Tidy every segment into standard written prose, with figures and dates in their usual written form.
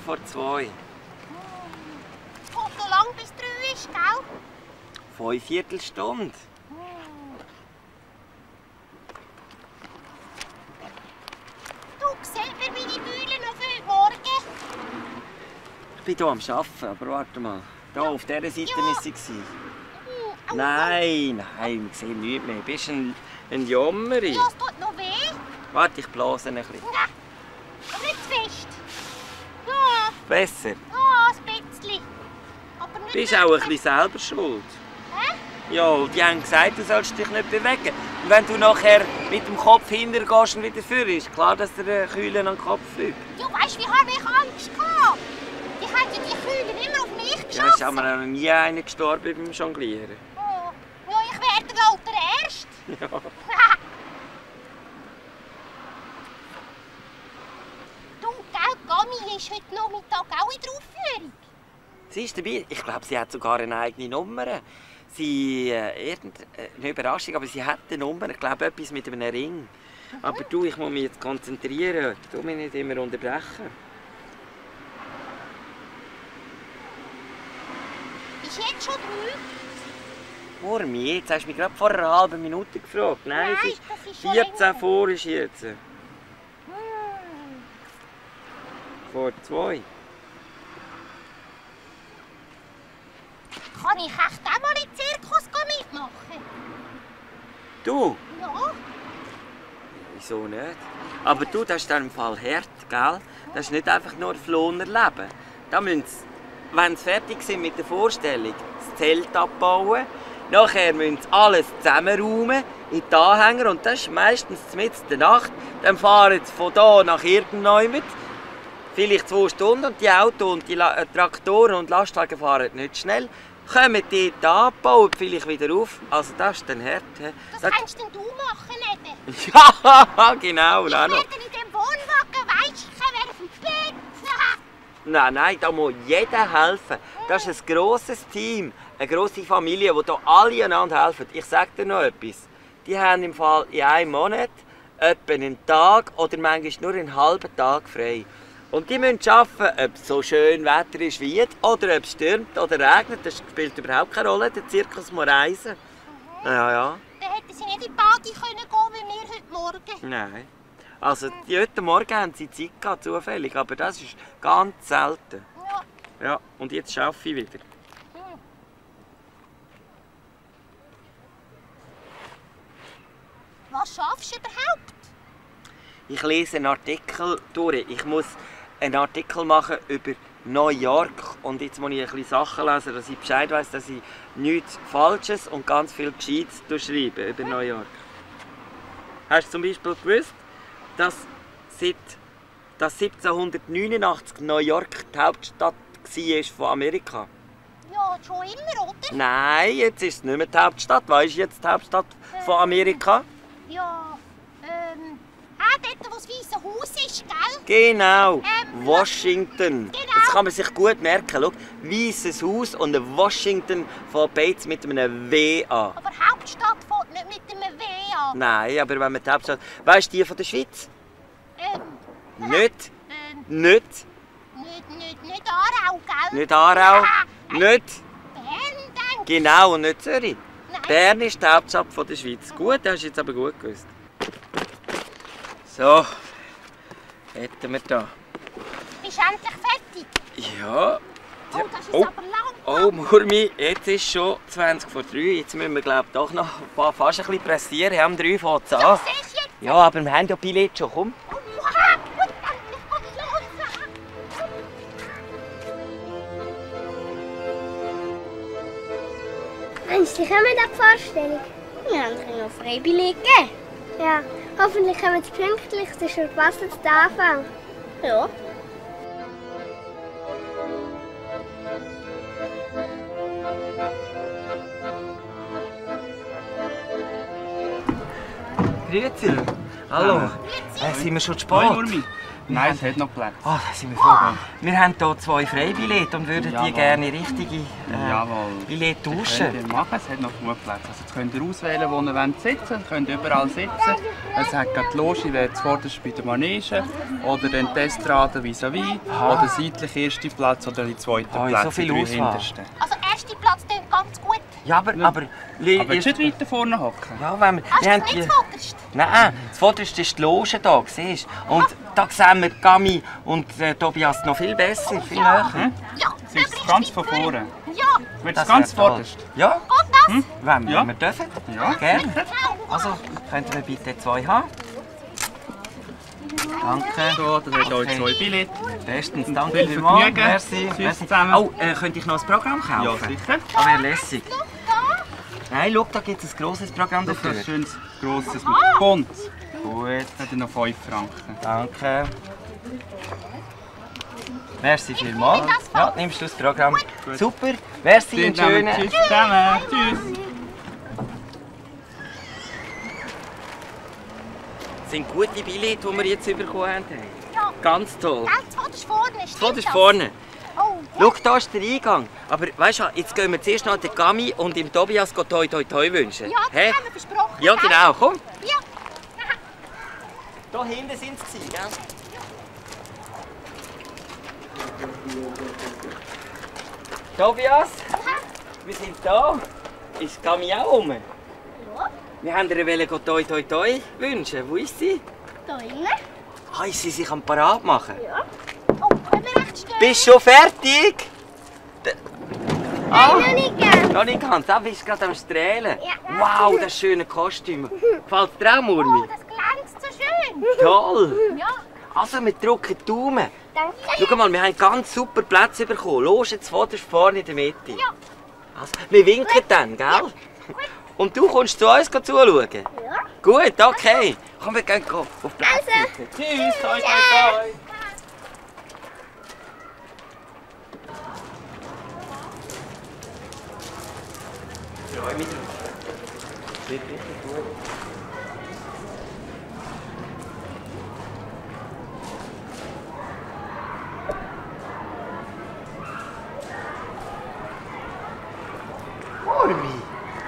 3:15. Kommt so lang bis 3 ist, gell? 5 Stunde. Du, sieht mir meine Mühle noch für heute Morgen? Ich bin hier am Arbeiten, aber warte mal. Hier auf dieser Seite Ja. war sie. Nein, wir sehen nichts mehr. Bist du ein Jammeri? Ja, es tut noch weh. Warte, ich blase ein bisschen. Nein, aber nicht zu fest. Ja, Besser. ja, ein bisschen. Aber nicht Bist auch ein bisschen selber schuld. Hä? Ja, die haben gesagt, du sollst dich nicht bewegen. Und wenn du nachher mit dem Kopf hinterher gehst und wieder vor, ist klar, dass der Kühle an den Kopf fliegt. Ja, weißt du, wie habe ich Angst gehabt? Die haben ja die Kühlen immer auf mich Ja, geschossen. ist aber noch nie einer gestorben beim Jonglieren. Oh, ja, ich werde wohl der Erste. Ja. Du, gell, Gami ist heute Nachmittag auch in der Aufführung. Sie ist dabei. Ich glaube, sie hat sogar eine eigene Nummer. Sie, eine Überraschung, aber sie hat eine Nummer. Ich glaube, etwas mit einem Ring. Aber du, ich muss mich jetzt konzentrieren. Du mich nicht immer unterbrechen. Ist jetzt schon 3? Vor mir? Jetzt hast du mich gerade vor einer halben Minute gefragt. Nein, Nein, es ist das ist schon 14 länger. vor ist jetzt. Hm. Vor 2. Kann ich echt auch mal in den Zirkus mitmachen? Du? Ja. Wieso nicht? Aber du, das ist dann im Fall hart, gell? Das ist nicht einfach nur Flohner Leben. Da müssen sie, wenn sie fertig sind mit der Vorstellung, das Zelt abbauen. Nachher müssen sie alles zusammenräumen in die Anhänger und das ist meistens mitten in der Nacht. Dann fahren sie von hier nach irgendjemand, vielleicht 2 Stunden und die Autos und die Traktoren und Lastwagen fahren nicht schnell. Kommen dort abbauen, vielleicht wieder auf. Also das ist dann hart. He? Das kannst denn du machen, eben. Ja, genau. Ich Nein, werde in dem Wohnwagen, weisst du, ich werde auf dem Pferd. nein, da muss jeder helfen. Das ist ein grosses Team, eine grosse Familie, die hier alle einander helfen. Ich sage dir noch etwas. Die haben im Fall in einem Monat etwa einen Tag oder manchmal nur einen halben Tag frei. Und die müssen arbeiten, ob es so schön Wetter ist wie jetzt, oder ob es stürmt oder regnet. Das spielt überhaupt keine Rolle. Der Zirkus muss reisen. Ja. Dann hätten sie nicht in die Party können gehen wie wir heute Morgen. Nein. Also, heute Morgen haben sie Zeit gehabt, zufällig, aber das ist ganz selten. Ja. Ja, und jetzt arbeite ich wieder. Was schaffst du überhaupt? Ich lese einen Artikel durch. Ich muss einen Artikel machen über New York. Und jetzt muss ich ein bisschen Sachen lesen, dass ich Bescheid weiss, dass ich nichts Falsches und ganz viel Gescheites schreibe über New York. Hast du zum Beispiel gewusst, dass 1789 New York die Hauptstadt war von Amerika? Ja, schon immer, oder? Nein, jetzt ist es nicht mehr die Hauptstadt. Was ist jetzt die Hauptstadt von Amerika? Ja, dort, wo das Weiße Haus ist, gell? Genau, Washington. Genau. Das kann man sich gut merken. Schau, Weißes Haus und Washington fängt beides mit einem W an. Aber Hauptstadt fängt nicht mit einem W an. Nein, aber wenn man die Hauptstadt... Weißt du, die von der Schweiz? Nicht. Nicht Aarau, gell? Nicht Aarau. Nicht. Bern, denk. Genau, und nicht Zürich. Nein. Bern ist die Hauptstadt von der Schweiz. Gut, das hast du jetzt aber gut gewusst. So, hätten wir da. Bist du endlich fertig? Ja. Oh, das ist Oh. aber lang. Oh, Murmi, jetzt ist schon 20 vor 3. Jetzt müssen wir, glaube ich, doch noch fast ein bisschen pressieren. Am 3 fängt es an. Siehst du jetzt? Ja, aber wir haben ja Billett schon. Komm. Oh, gut, endlich kann ich los. Endlich haben wir die Vorstellung. Wir haben dir noch Freibillet gegeben. Ja, hoffentlich kommen wir pünktlich, sonst verpasst es den Anfang. Ja. Grüezi. Hallo. Sind wir schon zu spät? Hoi Urmi. Nein, es hat noch Platz. Ah, da sind wir froh. Wir haben hier 2 Freibillette und würden die gerne richtige Billette tauschen. Das könnt ihr machen, es hat noch gut Platz. Also jetzt könnt ihr auswählen, wo ihr sitzen wollt. Ihr könnt überall sitzen. Es hat gerade die Loge, wäre zuvorderst bei der Manege. Oder den Testrate vis-à-vis. Oder seitlich ersten Platz oder den zweiten Platz. So viel Auswahl. Also erster Platz klingt ganz gut. Ja, aber willst du nicht weiter vorne hocken? Ja, wenn wir... Hast du das nicht vorderst? Nein, das vorderste ist die Loge hier, siehst du? Und da sehen wir Gami und Tobias noch viel besser, viel näher. Ja, Das ist ganz von vorne. Ja, Willst du das ganz vorderst? Ja, geht das? wenn Ja. wir dürfen. Ja. Gerne. Also, könnten wir bitte 2 haben? Danke. So, das hat euch 2 Billette. Bestens, danke Viel vielmals. Vergnügen. Merci. Tschüss Merci. zusammen. Oh, könnte ich noch ein Programm kaufen? Ja, sicher. Ah, wäre lässig. Nein, schau, da gibt es ein grosses Programm Das dafür. ist ein schönes, grosses mit Pfund. Gut, Das hat noch 5 Franken. danke. Merci vielmals. Ja, nimmst du das Programm. Super, merci, einen schönen. Tschüss zusammen. Tschüss. Das sind gute Billette, die wir jetzt bekommen haben. Ja. Ganz toll. Das vorderst vorne. Das ist vorne. Oh, Schau, da ist der Eingang. Aber weißt du, jetzt gehen wir zuerst noch den Gami und dem Tobias toi toi toi wünschen. ja, das Hä? haben wir versprochen. Ja, gell? genau, komm. Ja. Da hinten sind sie, gell? Tobias, wir sind da. Ist Gami auch rum? Ja. Wir haben ihr toi toi toi wünschen. Wo ist sie? Da innen. Ah, ist sie sich am parat machen? Ja. Oh, können wir recht stehen? Bist du schon fertig? Noch nicht gern. Noch nicht ganz, da bist du gerade am Strahlen. Ja. Wow, das schöne Kostüm. Gefällt dir auch, Oh, Murmi? das glänzt so schön. Toll. Ja. Also, wir drücken die Daumen. Danke. Schau mal, wir haben ganz super Plätze bekommen. Los, jetzt vorne in der Mitte. Ja. Also, wir winken dann, gell? Und du kommst zu uns zuschauen? Ja. Gut, okay. Komm, wir gehen auf Platz. Also. Tschüss, toi, toi, toi. freue mich drauf. Das wird richtig gut. Mami,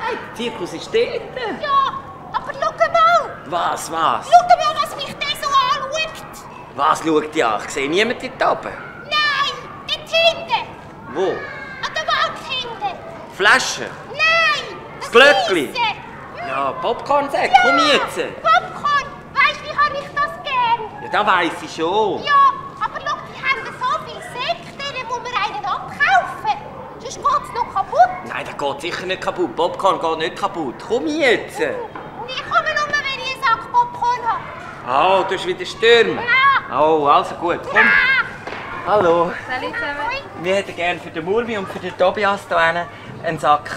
hey, der Zirkus ist dort. Ja, aber schau mal! Was? Schau mal, was mich der so anschaut! Was schaut die an? Ich sehe niemanden dort oben. Nein, dort hinten! Wo? An der Wand hinten! Flaschen? Nein! Das Glöckli? Weisse. Ja, Popcorn-Säck, komm jetzt! Popcorn! Weisst du, wie habe ich das gern? Ja, das weiss ich schon. Ja, aber schau, die haben so viel Sekt, denen muss man einen abkaufen. Sonst geht es noch kaputt. Nein, das geht sicher nicht kaputt. Popcorn geht nicht kaputt. Komm jetzt! Und ich komme nur, wenn ich einen Sack Popcorn habe. Oh, du hast wieder Stürme. Ja. Oh, also gut, komm. Hallo. Salut zusammen. Wir hätten gerne für den Murmi und für den Tobias hier einen Sack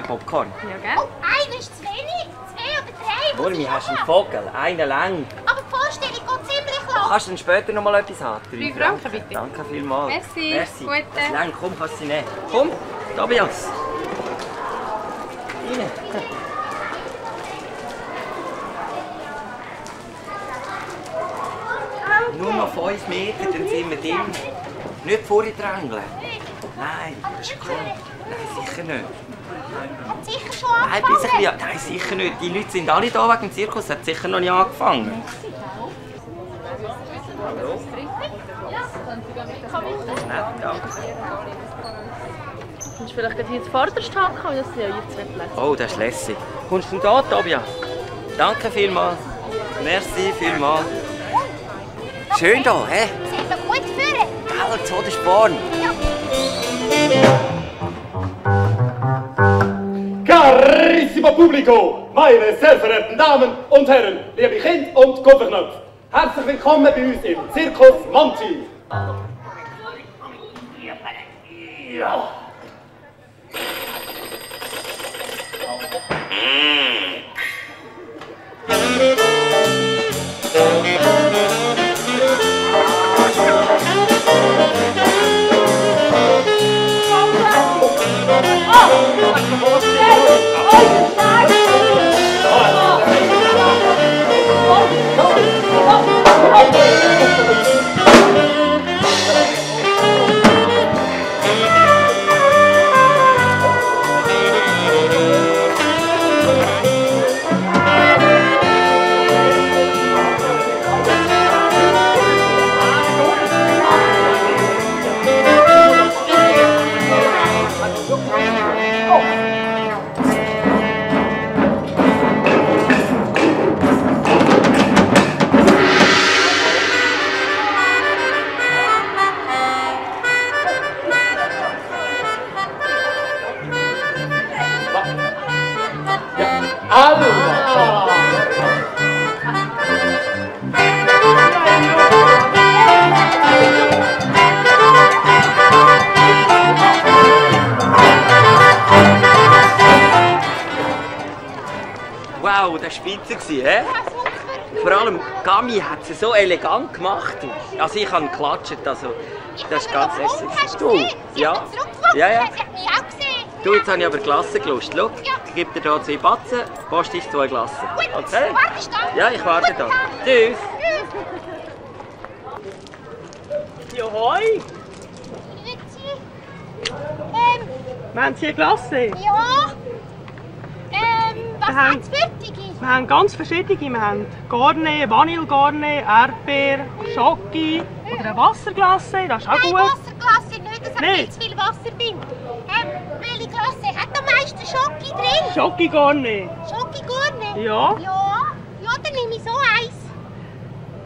Popcorn. Oh, einer ist zu wenig. 2 oder 3. Murmi, hast du einen Vogel? Einen lang. Aber die Vorstellung geht ziemlich lang. Kannst du dann später noch mal etwas haben? 3 Franken bitte. Danke vielmals. Merci. Gute. Das ist lang, komm, kannst du sie nehmen. Komm, Tobias. Rein. Nur noch 5 Meter, dann sind wir drin. Nicht vordrängeln. Nein, das ist klar. Nein, sicher nicht. Hat sicher schon Nein, bis ein angefangen. bisschen, nein, sicher nicht. Die Leute sind alle hier wegen dem Zirkus. Hat sicher noch nicht angefangen. Hallo? Nett, danke. Kannst du vielleicht hier vorderst hacken, weil das sind ja hier 2 Plätze. Oh, das ist lässig. Kommst du da, Tobias? Danke vielmals. Merci vielmals. Schön hier, hä? Sieht man gut führen. Gell, so der Sporn. Carissimo Publico, meine sehr verehrten Damen und Herren, liebe Kind und Kupferknopf, herzlich willkommen bei uns im Zirkus Monti. Ja. war spitze, hä? Vor allem, Gami hat sie so elegant gemacht. Also ich habe geklatscht, also das ist ganz lässig. Du? Ja. Ja, ja. Du, jetzt habe ich aber Glasse gelust. Schau, ich gebe dir hier 2 Batzen, Post ist 2 Glassen. Okay? Ja, ich warte da. Tschüss. Johoi! Wir haben hier Glasse. Ja. Was hat's fertig? Wir haben ganz verschiedene. Wir haben Garne, Vanillegane, Erdbeer, Schoki oder eine Wasserglasse. Das ist auch Nein, gut. Wasserglasse nicht, es hat Nicht? viel zu viel Wasser drin. Welche Glasse hat am meisten Schoki drin? Schoki-Garne. Schoki gar nicht? Ja. Ja, dann nehme ich so eins.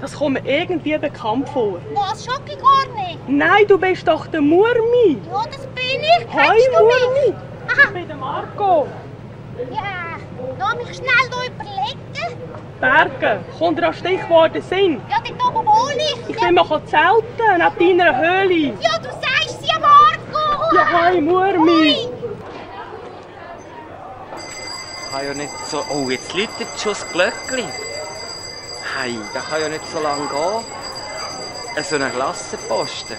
Das kommt mir irgendwie bekannt vor. Was, Schoki gar nicht? Nein, du bist doch der Murmi. Ja, das bin ich. Hi, Kennst du mich? Murmi. Ich Aha. bin der Marco. Ja, lass mich schnell hier überlegen. Berge. Kommt dir an Stichworte Sinn? Ja, dort oben wohne ich. Ich will mal zelten, neben deiner Höhle. Ja, du sagst ja, Marco. Ja, hi, Murmi. Hoi. Kann ja nicht so... Oh, jetzt läutet schon das Glöckchen. Hey, das kann ja nicht so lange gehen. So eine Glassenposten.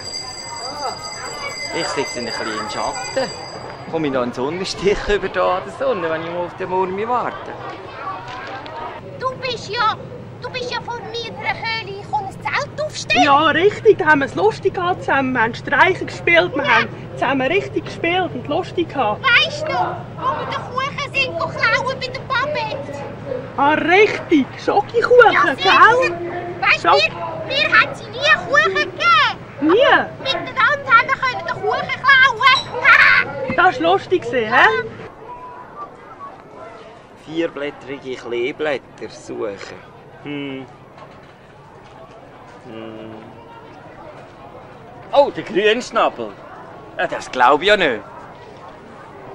Ich sitze ein bisschen im Schatten. Komme ich noch einen Sonnenstich über hier an der Sonne, wenn ich mal auf den Murmi warte? Du bist ja von meiner Höhle. Ich kann ein Zelt aufstellen. Ja, richtig. Da haben wir es lustig gehabt zusammen. Wir haben Streiche gespielt. Wir haben zusammen richtig gespielt und lustig gehabt. Weißt du, wo wir den Kuchen sind klauen bei der Babette? Ah, richtig. Schokokuchen, gell? Weißt du, mir hat sie nie Kuchen gegeben. Nie. Miteinander haben wir den Kuchen klauen. Das war lustig, hä? 4blättrige Kleeblätter suchen. Oh, der Grünschnabel. Ja, das glaube ich ja nicht.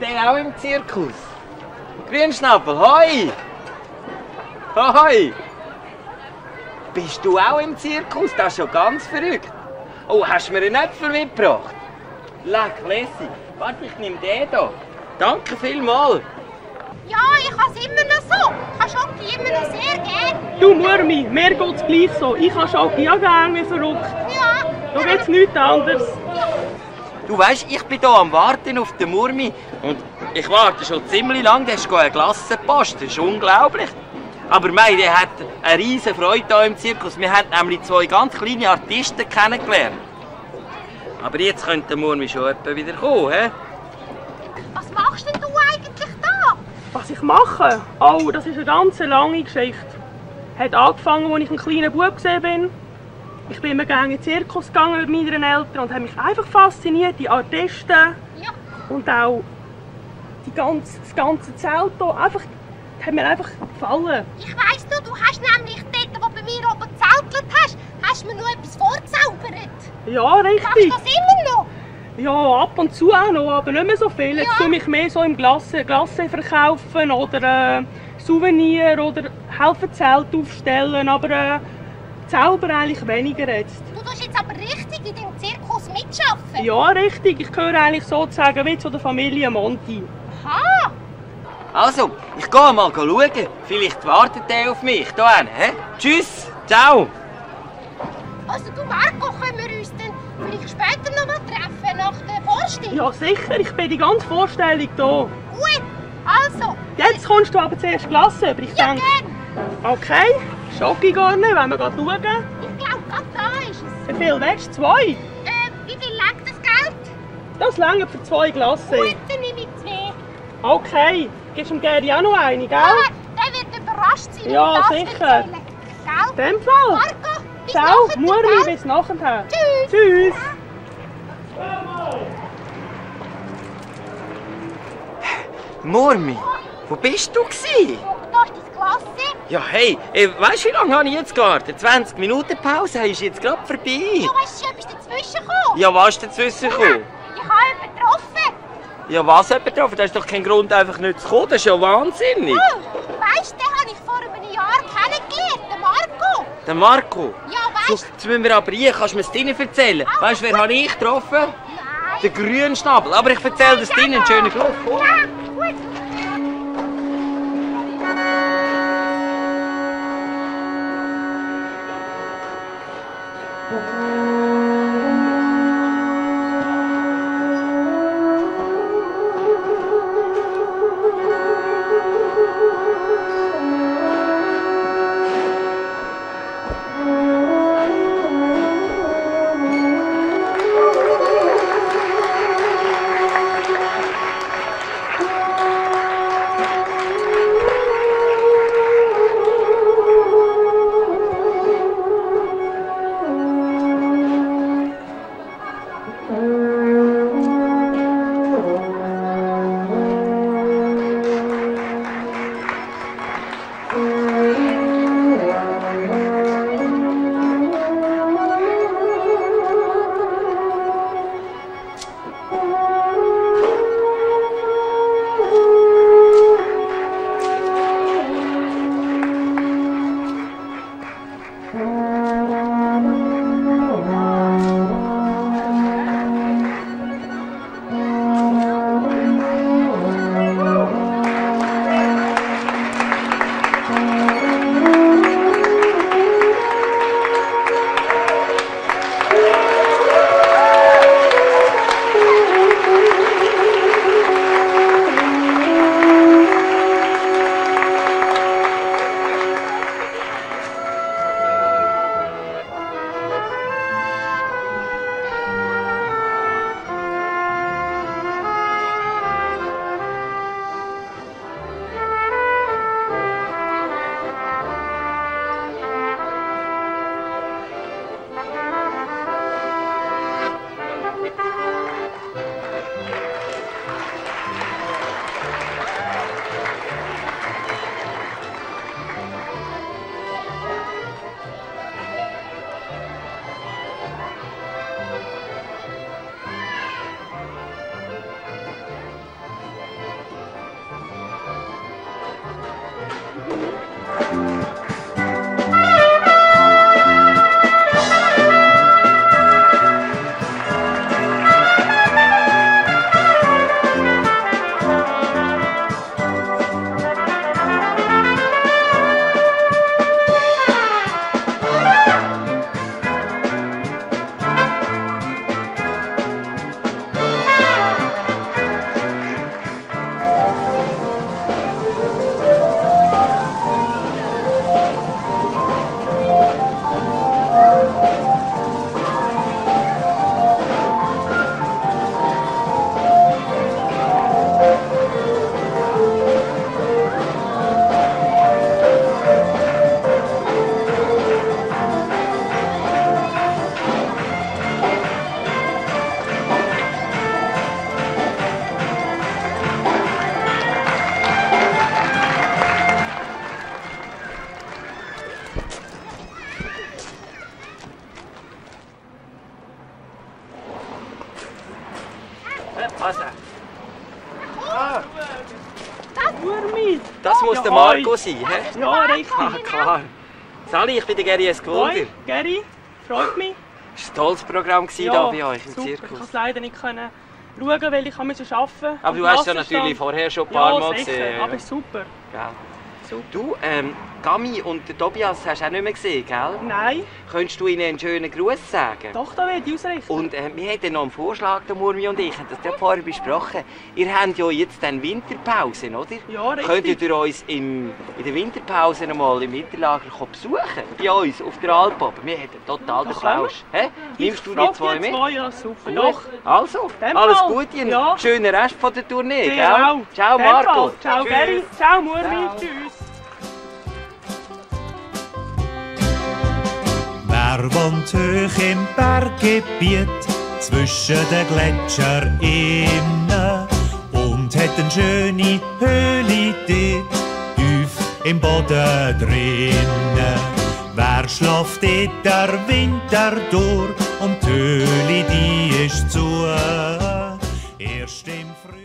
Der auch im Zirkus. Grünschnabel, hoi! Hoi! Bist du auch im Zirkus? Das ist schon ganz verrückt. Oh, hast du mir einen Äpfel mitgebracht? Leck, lässig. Warte, ich nehme den hier. Danke vielmals. Ja, ich habe es immer noch so. Ich habe Schoki immer noch sehr gerne. Du Murmi, mir geht es gleich so. Ich habe Schoki ja gerne wie verrückt. Ja. Da gibt es nichts anderes. Du weisst, ich bin hier am Warten auf den Murmi. Und ich warte schon ziemlich lange. Der ist eine Glassenpost. Das ist unglaublich. Aber mei, der hat eine riesige Freude hier im Zirkus. Wir haben nämlich 2 ganz kleine Artisten kennengelernt. Aber jetzt könnte der Murmi schon etwa wieder kommen, he? Was machst denn du eigentlich da? Was ich mache? Oh, das ist eine ganz lange Geschichte. Hat angefangen, als ich ein kleiner Bub bin. Ich bin immer gerne in den Zirkus gegangen mit meinen Eltern und habe mich einfach fasziniert, die Artisten Ja. und auch das ganze Zelt hier. Hat mir einfach gefallen. Ich weiss noch, du hast nämlich dort, wo du bei mir oben gezeltet hast mir noch etwas vorgezaubert. Ja, Machst richtig. du das immer noch? Ja, ab und zu auch noch, aber nicht mehr so viel. Jetzt Ja. tue ich mehr so im Glasse verkaufen oder Souvenir oder helfen Zelt aufstellen, aber Zauber eigentlich weniger jetzt. Du tust jetzt aber richtig in dem Zirkus mitschaffen. Ja, richtig. Ich gehöre eigentlich sozusagen wie zu der Familie Monti. Aha. Also, ich gehe mal schauen. Vielleicht wartet der auf mich. Hier hin, he? Tschüss, ciao. Also du Marco, können wir uns dann vielleicht später noch mal treffen, nach der Vorstellung? Ja, sicher. Ich bin die ganze Vorstellung hier. Gut, also. Jetzt kommst du aber zuerst Glasse über. Ich Ja, denke, gern. okay, Schoki gar nicht, wenn wir gerade schauen. Ich glaube, gerade da ist es. Wie viel willst du? 2? Wie viel legt das Geld? Das reicht für 2 Glasse. Gut, dann nehme ich 2. Okay, gibst du dem Geri auch noch eine, gell? Ja, der wird überrascht sein, Ja, wenn ich das sicher. erzähle. In Gell? dem Fall. Marco, bis Ciao, nachher, Murmi, gell? bis nachher. Tschüss. Tschüss. Murmi, wo bist du gsi? Da ist das Klasse. Ja, hey, weißt du, wie lange habe ich jetzt gewartet? 20 Minuten Pause ist jetzt gerade vorbei. Ja, weißt du, etwas dazwischen gekommen? Ja, was ist dazwischen gekommen? Ich habe jemanden getroffen. Ja, was hat betroffen? Das ist doch kein Grund, einfach nicht zu kommen. Das ist ja wahnsinnig. Oh, weißt du, den habe ich vor einem Jahr kennengelernt, den Marco. Der Marco. Ja, So, weißt du? jetzt müssen wir aber hier, kannst du mir das drinnen erzählen? Weißt du, wer habe ich getroffen? Nein. Den Grünschnabel. Aber ich erzähle das drinnen. Schönen Gruß. Komm. Ja, gut. Murmi! Das muss Ja, der Marco sein, hä? Ja, richtig. Ah, klar. Sali, ich bin der Gary Escolder. Hoi, Gary, freut mich. Es war ein tolles Programm hier bei euch im super. Ich Zirkus. konnte es leider nicht schauen, weil ich arbeiten. Aber du hast ja natürlich vorher schon ein paar Mal sicher, gesehen. aber super. Gell? Super. Du, Gami und der Tobias hast du auch nicht mehr gesehen, gell? Nein, Könntest du ihnen einen schönen Gruß sagen? doch, da werde ich ausrichten. Und wir hatten noch einen Vorschlag, der Murmi und ich, das haben vorher besprochen. Ihr habt ja jetzt dann Winterpause, oder? Ja, richtig. Könntet ihr uns in der Winterpause einmal im Winterlager besuchen? Bei uns auf der Alp. Wir hätten total den Plausch. Hä? Nimmst du die zwei mit? Ja, super. Gut. Doch. Also, Dem alles Fall. Gute, einen Ja. schönen Rest von der Tournee. Genau. Gell? Ciao Dem Marco. Fall. Ciao Tschüss. Gary. Ciao Murmi. Ciao. Tschüss. Wer wohnt hoch im Berggebiet zwischen den Gletschern innen und hat eine schöne Höhle dort tief im Boden drinnen? Wer schläft dort der Winter durch und die Höhle die ist zu? Erst im Frühling